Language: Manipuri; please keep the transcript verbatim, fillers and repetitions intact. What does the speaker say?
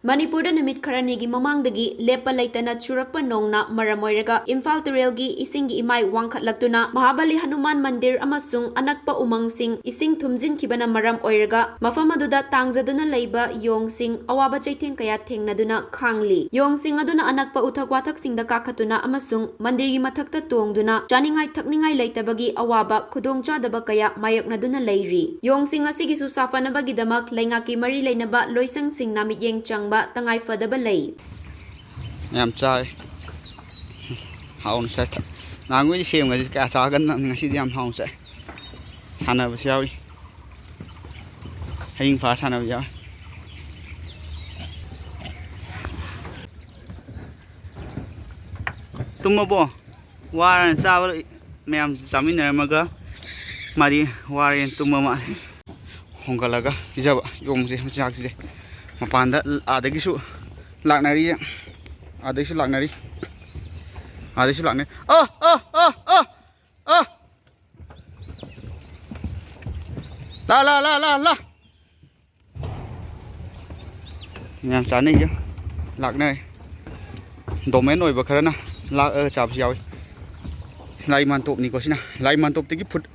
ꯃꯅꯤꯄꯨꯔꯗ ꯅꯨꯃꯤꯠ ꯈꯔꯅꯤꯒꯤ ꯃꯃꯥꯡꯗꯒꯤ ꯂꯦꯞꯄ ꯂꯩꯇꯅ ꯆꯨꯔꯛꯄ ꯅꯣꯡꯅ ꯃꯔꯝ ꯑꯣꯏꯔꯒ ꯏꯝꯐꯥꯜ ꯇꯨꯔꯦꯜꯒꯤ ꯏꯁꯤꯡꯒꯤ ꯏꯃꯥꯏ ꯋꯥꯡꯈꯠꯂꯛꯇꯨꯅ ꯃꯍꯥꯕꯂꯤ ꯍꯅꯨꯃꯥꯟ ꯃꯟꯗꯤꯔ ꯑꯃꯁꯨꯡ ꯑꯅꯛꯄ ꯎꯃꯪꯁꯤꯡ ꯏꯁꯤꯡ ꯊꯨꯝꯖꯤꯟꯈꯤꯕꯅ ꯃꯔꯝ ꯑꯣꯏꯔꯒ ꯃꯐꯝ ꯑꯗꯨꯗ ꯇꯥꯡꯖꯗꯨꯅ ꯂꯩꯕ ꯌꯣꯡꯁꯤꯡ ꯑꯋꯥꯕ ꯆꯩꯊꯦꯡ ꯀꯌꯥ ꯊꯦꯡꯅꯗꯨꯅ ꯈꯥꯡꯂꯤ꯫ ꯌꯣꯡꯁꯤꯡ ꯑꯗꯨꯅ ꯑꯅꯛꯄ ꯎꯊꯛ ꯋꯥꯊꯛꯁꯤꯡꯗ ꯀꯥꯈꯠꯇꯨꯅ ꯑꯃꯁꯨꯡ ꯃꯟꯗꯤꯔꯒꯤ ꯃꯊꯛꯇ ꯇꯣꯡꯗꯨꯅ ꯆꯥꯅꯤꯡꯉꯥꯏ ꯊꯛꯅꯤꯡꯉꯥꯏ ꯂꯩꯇꯕꯒꯤ ꯑꯋꯥꯕ ꯈꯨꯗꯣꯡꯆꯥꯗꯕ ꯀꯌꯥ ꯃꯥꯌꯣꯛꯅꯗꯨꯅ ꯂꯩꯔꯤ꯫ ꯌꯣꯡꯁꯤꯡ ꯑꯁꯤꯒꯤꯁꯨ ꯁꯥꯐꯅꯕꯒꯤꯗꯃꯛ ꯂꯩꯉꯥꯛꯀꯤ ꯃꯔꯤ ꯂꯩꯅꯕ ꯂꯣꯏꯁꯪꯁꯤꯡꯅ ꯃꯤꯠꯌꯦꯡ ꯆꯪꯕ ꯇꯉꯥꯏ ꯐꯗꯕ ꯂꯩ꯫ ꯌꯥꯝ ꯆꯥꯏ꯫ ꯍꯥꯎꯅ ꯆꯥꯏ꯫ ꯅꯍꯥꯟꯈꯣꯏꯗꯤ ꯁꯦꯝꯒꯁꯦ ꯀꯌꯥ ꯆꯥꯒꯟꯗꯕꯅꯤ, ꯉꯁꯤꯗꯤ ꯌꯥꯝ ꯍꯥꯎꯅ ꯆꯥꯏ꯫ ꯁꯥꯟꯅꯕꯁꯨ ꯌꯥꯎꯔꯤ꯫ ꯍꯌꯤꯡ ꯐꯥ ꯁꯥꯟꯅꯕꯁꯨ ꯌꯥꯎꯔꯤ꯫ ꯇꯨꯝꯃꯕꯣ? ꯋꯥꯔꯅ ꯆꯥꯕ ꯃꯌꯥꯝ ꯆꯥꯃꯤꯟꯅꯔꯝꯃꯒ ꯃꯥꯗꯤ ꯋꯥꯔꯦꯅ ꯇꯨꯝꯕ ꯃꯥꯜꯂꯦ꯫ ꯍꯣꯡꯒꯠꯂꯒ ꯄꯤꯖꯕ ꯌꯣꯡꯁꯦ ꯃꯆꯤꯟꯖꯥꯛꯁꯤꯁꯦ꯫ ꯃꯄꯥꯟꯗ ꯑꯥꯗꯒꯤꯁꯨ ꯂꯥꯛꯅꯔꯤ, ꯑꯥꯗꯒꯤꯁꯨ ꯂꯥꯛꯅꯔꯤ, ꯑꯥꯗꯒꯤꯁꯨ ꯂꯥꯛꯅꯔꯤ꯫ ꯑ, ꯑ, ꯑ, ꯑ, ꯑ! ꯂꯥ, ꯂꯥ, ꯂꯥ, ꯂꯥ, ꯂꯥ! ꯌꯥꯝ ꯆꯥꯅꯩꯁꯦ, ꯂꯥꯛꯅꯩ꯫ ꯗꯣꯃꯦꯟ ꯑꯣꯏꯕ ꯈꯔꯅ ꯂꯥꯛꯑꯒ ꯆꯥꯕꯁꯨ ꯌꯥꯎꯏ꯫ ꯂꯥꯏ ꯃꯥꯟꯇꯣꯞꯅꯤꯀꯣ ꯁꯤꯅ꯫ ꯂꯥꯏ ꯃꯥꯟꯇꯣꯞꯇꯒꯤ ꯐꯨꯠ